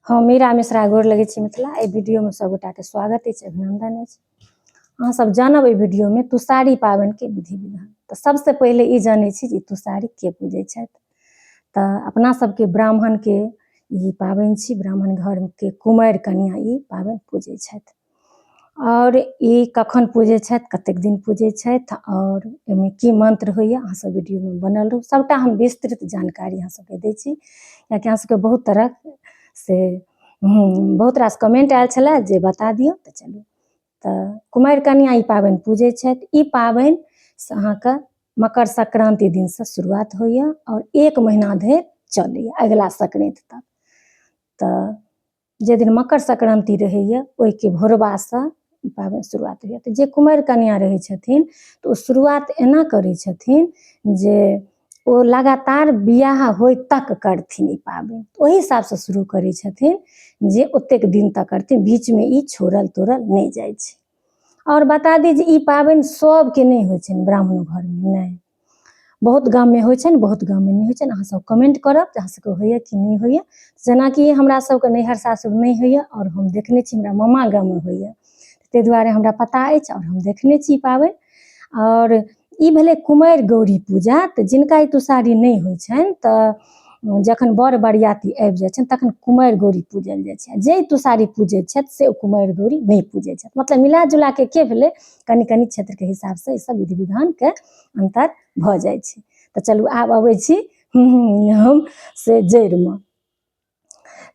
हम मीरा मिश्रा गोर लगै छी मिथिला। एहि वीडियोमे सभगोटाके स्वागत अछि, अभिनंदन अछि। अहाँ सब जानब एहि वीडियोमे तुषारी पाबनिके विधि विधान। तऽ सबसे पहिले ई जानै छी जे तुषारी के पूजै छथि। तऽ अपना सबके ब्राह्मणके ई पाबनि छी, ब्राह्मण घरके कुमारि कन्या ई पाबनि पूजै छथि। आओर ई कखन पूजै छथि, कतेक दिन पूजै छथि आओर एहिमे की मंत्र होइए, अहाँ सब वीडियोमे बनल रहू। सबटा हम विस्तृत जानकारी अहाँ सबके दै छी, कियाकि अहाँ सबके बहुत तरह से बहुत रास कमेंट आयल छलै जे बता दियौ। तऽ चलू, तऽ कुमारि कन्या ई पाबनि पूजै छथि। ई पाबनि से अहाँके मकर संक्रांति दिनसँ शुरुआत होइए आओर एक महीना धरि चलैए, अगिला संक्रांति तक। तऽ जाहि दिन मकर संक्रान्ति रहैए ओहिके भोरबासँ ई पाबनि शुरुआत होइए। तऽ जे कुमारि कन्या रहै छथिन तऽ ओ शुरुआत एना करै छथिन जे ओ लगातार बियाह होइ तक करथिन ई पाबनि। ओहि हिसाबसँ शुरू करै छथिन जे ओतेक दिन तक करथिन, बीचमे ई छोड़ल तोड़ल नहि जाइ छै। आओर बता दी जे ई पाबनि सबके नहि होइ छनि ब्राह्मण घरमे, नहि, बहुत गाममे होइ छनि, बहुत गाममे नहि होइ छनि। अहाँ सब कमेंट करब जे अहाँ सबके होइए कि नहि होइए। जेनाकि हमरा सबके नैहर सासुर नहि होइए आओर हम देखने छी हमरा मामा गाममे होइए, ताहि दुआरे हमरा पता अछि आओर हम देखने छी ई पाबनि। आओर ई भेलै कुमारि गौरी पूजा। तऽ जिनका ई तुषारी नहि होइ छनि तऽ जखन बर बरियाती आबि जाइ छनि तखन कुमारि गौरी पूजल जाइ छै। जे तुषारी पूजै छथि से ओ कुमारि गौरी नहि पूजै छथि। मतलब मिला जुलाके के भेलै, कनि कनि क्षेत्रके हिसाबसँ ई सब विधि विधानके अन्तर भऽ जाइ छै। तऽ चलू आब अबै छी हम से जड़िमे।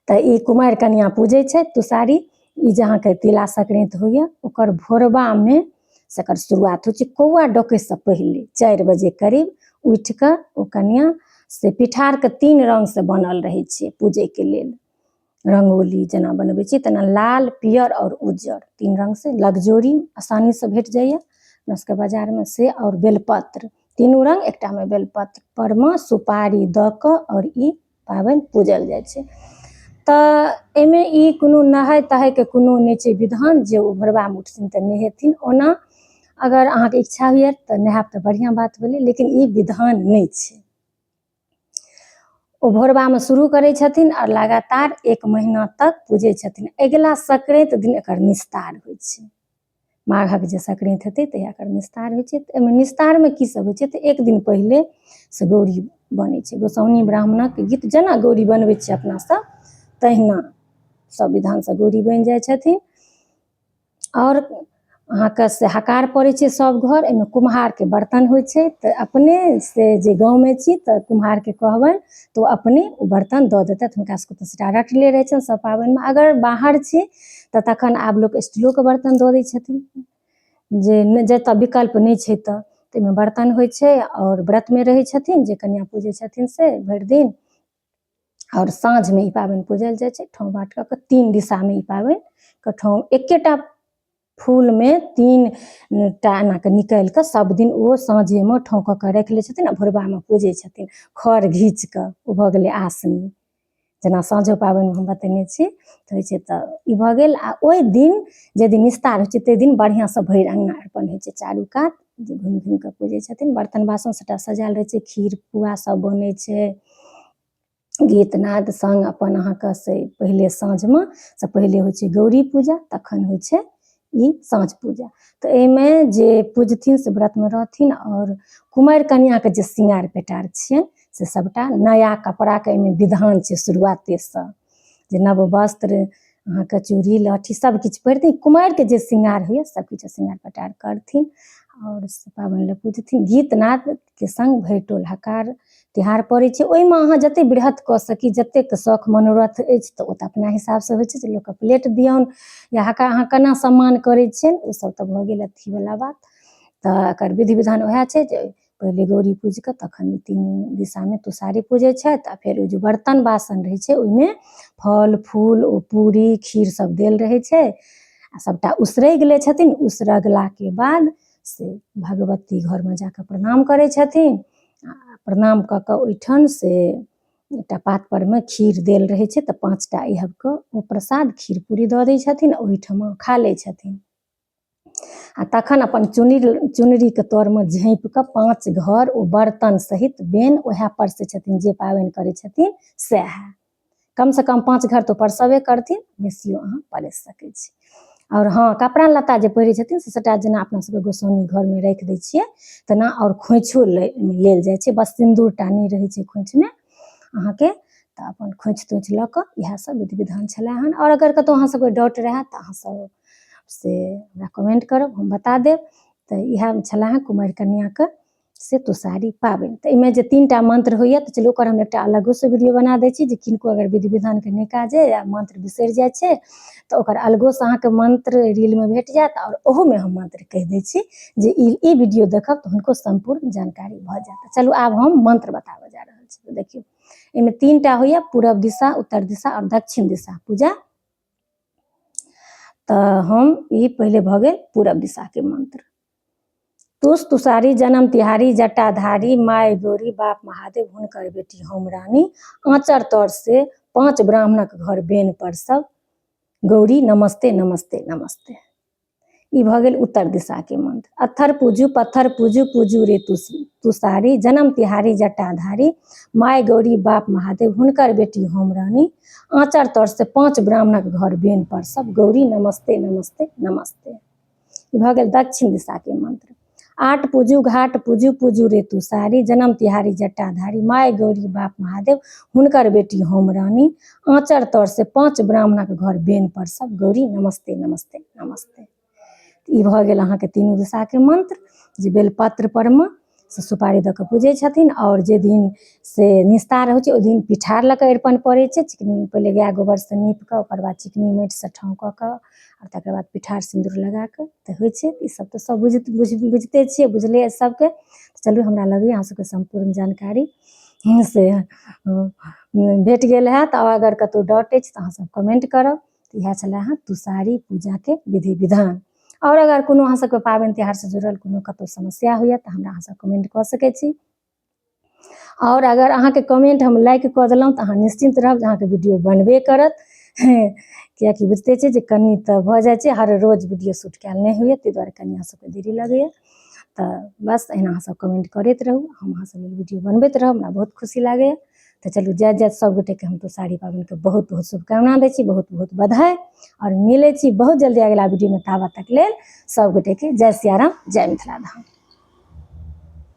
तऽ ई कुमारि कन्या पूजै छै तुषारी। ई जे अहाँके तिला संक्रान्ति होइए ओकर भोरबामे से एकर शुरुआत होइ छै। कौआ डोकैसँ पहिले 4 बजे करीब उठि कऽ ओ कन्या से पिठारके 3 रङ्गसँ बनल रहै छै पूजैके लेल। रङ्गोली जेना बनबै छी तेना लाल, पियर आओर उज्जर 3 रङ्गसँ लगजोरी आसानीसँ भेट जाइए अपना सबके बाजारमे से, आओर बेलपत्र तीनू रङ्ग एकटामे बेलपत्र परमे सुपारी दऽ कऽ आओर ई पाबनि पूजल जाइ छै। तऽ एहिमे ई कोनो नहाय तहायके कोनो नहि छै विधान जे ओ भोरबामे उठथिन तऽ नहेथिन। ओना अगर अहाँके इच्छा होइए तऽ नहायब तऽ बढ़िआँ बात भेलै, लेकिन ई विधान नहि छै। ओ भोरबामे शुरू करै छथिन आओर लगातार 1 महीना तक पूजै छथिन। अगिला संक्रान्ति दिन एकर निस्तार होइ छै। माघक जे संक्रान्ति हेतै तहिया एकर निस्तार होइ छै। तऽ एहिमे निस्तारमे की सब होइ छै तऽ एक दिन पहिले से गौरी बनै छै। गोसाउनी ब्राह्मणक गीत जेना गौरी बनबै छियै अपना सब तहिना सब विधानसँ गौरी बनि जाइ छथिन। आओर अहाँके से हकार पड़ै छै सब घर। एहिमे कुम्हारके बर्तन होइ छै तऽ अपने से जे गाँवमे छी तऽ कुम्हारके कहबनि तऽ ओ अपने ओ बर्तन दऽ देतथि। हुनका सबके तऽ सबटा रटले रहै छनि सब पाबनिमे। अगर बाहर छी तऽ तखन आब लोक स्टीलोके बर्तन दऽ दै छथिन, जे जतऽ विकल्प नहि छै तऽ ताहिमे बर्तन होइ छै। आओर व्रतमे रहै छथिन जे कन्या पूजै छथिन से भरि दिन, आओर साँझमे ई पाबनि पूजल जाइ छै। ठाँव बाट कऽ कऽ 3 दिशामे ई पाबनिके ठाँव एकेटा फूलमे 3 टा एना कऽ निकालि कऽ सब दिन ओ साँझेमे ठाँव कऽ कऽ राखि लै छथिन आ भोरबामे पूजै छथिन खर घीच कऽ। ओ भऽ गेलै आसनी, जेना साँझो पाबनिमे हम बतेने छी तऽ होइ छै। तऽ ई भऽ गेल। आ ओहि दिन जाहि दिन निस्तार होइ छै ताहि दिन बढ़िआँसँ भरि अङ्गना अरिपन होइ छै, चारू कात जे घुमि घुमि कऽ पूजै छथिन। बर्तन बासन सबटा सजायल रहै छै, खीर पुआ सब बनै छै, गीत नाद सङ्ग अपन अहाँके से पहिले साँझमे से पहिले होइ छै गौरी पूजा, तखन होइ छै ई साँझ पूजा। तऽ एहिमे जे पूजथिन से व्रतमे रहथिन। आओर कुमारि कन्याके जे श्रृंगार पेटार छियनि से सबटा नया कपड़ाके एहिमे विधान छै शुरुआतेसँ, जे नव वस्त्र अहाँके चूड़ी लहठी सब किछु पहिरथिन। कुमारिके जे श्रृंगार होइए सब किछु श्रृंगार पेटार करथिन आओर से पाबनि लए पूजथिन। गीत नादके सङ्ग भरि टोल हकार तिहार पड़ै छै। ओहिमे अहाँ जतेक वृहत कऽ सकी, जतेक शौख मनोरथ अछि तऽ ओ तऽ अपना हिसाबसँ होइ छै जे लोकके प्लेट दियौन या हकार अहाँ केना सम्मान करै छियनि, ओ सब तऽ भऽ गेल अथीवला बात। तऽ एकर विधि विधान वएह छै जे पहिले गौरी पूजि कऽ तखन ई 3 दिशामे तुषारी पूजै छथि। आ फेर ओ जे बर्तन बासन रहै छै ओहिमे फल फूल ओ पूरी खीर सब देल रहै छै आ सबटा उसरगि लै छथिन। उसरगलाके बाद से भगवती घरमे जाकऽ प्रणाम करै छथिन। आ प्रणाम कऽ कऽ ओहिठाम से एकटा पात परमे खीर देल रहै छै तऽ 5टा इहबके ओ प्रसाद खीर पूरी दऽ दै छथिन, ओहिठमा खा लै छथिन। आ तखन अपन चुनरीके तरमे झाँपि कऽ 5 घर ओ बर्तन सहित बेन उएह परसै छथिन जे पाबनि करै छथिन सएह। कमसँ कम 5 घर तऽ परसबे करथिन, बेसियो अहाँ परसि सकै छी। आओर हँ, कपड़ा लत्ता जे पहिरै छथिन से सभटा जेना अपना सभके गोसाउनि घरमे राखि दै छियै तेना, आओर खोँइछो लेल जाइ छै, बस सिन्दूर टा नहि रहै छै खोँइछमे अहाँके। तऽ अपन खोँइछ तोँइछ लऽ कऽ इएह सब विधि विधान छलै हन। आओर अगर कतहु अहाँ सबके डाउट रहए तऽ अहाँ सब से हमरा कमेंट करब, हम बता देब। तऽ इएह छलै हँ कुमारि कन्याके से तुषारी पाबनि। तऽ एहिमे जे 3टा मंत्र होइए, तऽ चलू ओकर हम एकटा अलगोसँ वीडियो बना दै छी, जे किनको अगर विधि विधानके नहि काज अइ या मंत्र बिसरि जाइ छै तऽ ओकर अलगोसँ अहाँके मंत्र रीलमे भेट जायत। आओर ओहूमे हम मंत्र कहि दै छी जे ई वीडियो देखब तऽ हुनको सम्पूर्ण जानकारी भऽ जायत। चलू आब हम मंत्र बताबऽ जा रहल छी। तऽ देखियौ, एहिमे 3टा होइए, पूरब दिशा, उत्तर दिशा आओर दक्षिण दिशा पूजा। तऽ हम ई पहिले भऽ गेल पूरब दिशाके मंत्र। तुष तुषारी जन्म तिहारी जटाधारी, माय गौरी बाप महादेव हुनकर बेटी हम रानी, आँचर तर से 5 ब्राह्मणक घर बेन पर सब, गौरी नमस्ते नमस्ते नमस्ते। ई भऽ गेल उत्तर दिशाके मंत्र। अत्थर पूजू पत्थर पूजू पूजू रे तुषारी, जन्म तिहारी जटाधारी, माय गौरी बाप महादेव हुनकर बेटी हम रानी, आँचर तर से 5 ब्राह्मणक घर बेन पर सब, गौरी नमस्ते नमस्ते नमस्ते। ई भऽ गेल दक्षिण दिशाके मंत्र। आट पूजू घाट पूजू पूजू रे तुषारी, जन्म तिहारी जटाधारी, माय गौरी बाप महादेव हुनकर बेटी हम रानी, आँचर तर से 5 ब्राह्मणक घर बेन पर सब, गौरी नमस्ते नमस्ते नमस्ते। ई भऽ गेल अहाँके तीनू दिशाके मंत्र, जे बेलपत्र पर मे से सुपारी दऽ कऽ पूजै छथिन। आओर जे दिन से निस्तार होइ छै ओहि दिन पिठार लऽ कऽ अरिपन पड़ै छै। चिकनी पहिले गाय गोबरसँ नीप कऽ ओकर बाद चिकनी माटिसँ ठाँव कऽ कऽ आओर तकर बाद पिठार सिन्दूर लगा कऽ तऽ होइ छै। ई सब तऽ सब बुझिते छियै, बुझले अछि सबके। चलू हमरा लगैए अहाँ सबके सम्पूर्ण जानकारी से भेट गेल हैत। आओर अगर कतहु डाउट अछि तऽ अहाँ सब कमेंट करब। इएह छलै हँ तुषारी पूजाके विधि विधान। आओर अगर कोनो अहाँ सबके पाबनि तिहारसँ जुड़ल कोनो कतहु समस्या होइए तऽ हमरा अहाँ सब कमेंट कऽ सकै छी। आओर अगर अहाँके कमेंट हम लाइक कऽ देलहुँ तऽ अहाँ निश्चिन्त रहब जे अहाँके वीडियो बनबे करत, किएकि बुझिते छियै जे कनि तऽ भऽ जाइ छै, हर रोज वीडियो शूट कयल नहि होइए, ताहि दुआरे कनि अहाँ सबके देरी लगैए। तऽ बस एहिना अहाँ सब कमेंट करैत रहू, हम अहाँ सब लेल वीडियो बनबैत रहब, हमरा बहुत खुशी लागैए। तऽ चलू जाइत जाइत सब गोटेके हम तुषारी पाबनिके बहुत बहुत शुभकामना दै छी, बहुत बहुत बधाई। आओर मिलै छी बहुत जल्दी अगिला वीडियोमे, ताबत तक लेल सब गोटेके जय सियाराम, जय मिथिला धाम।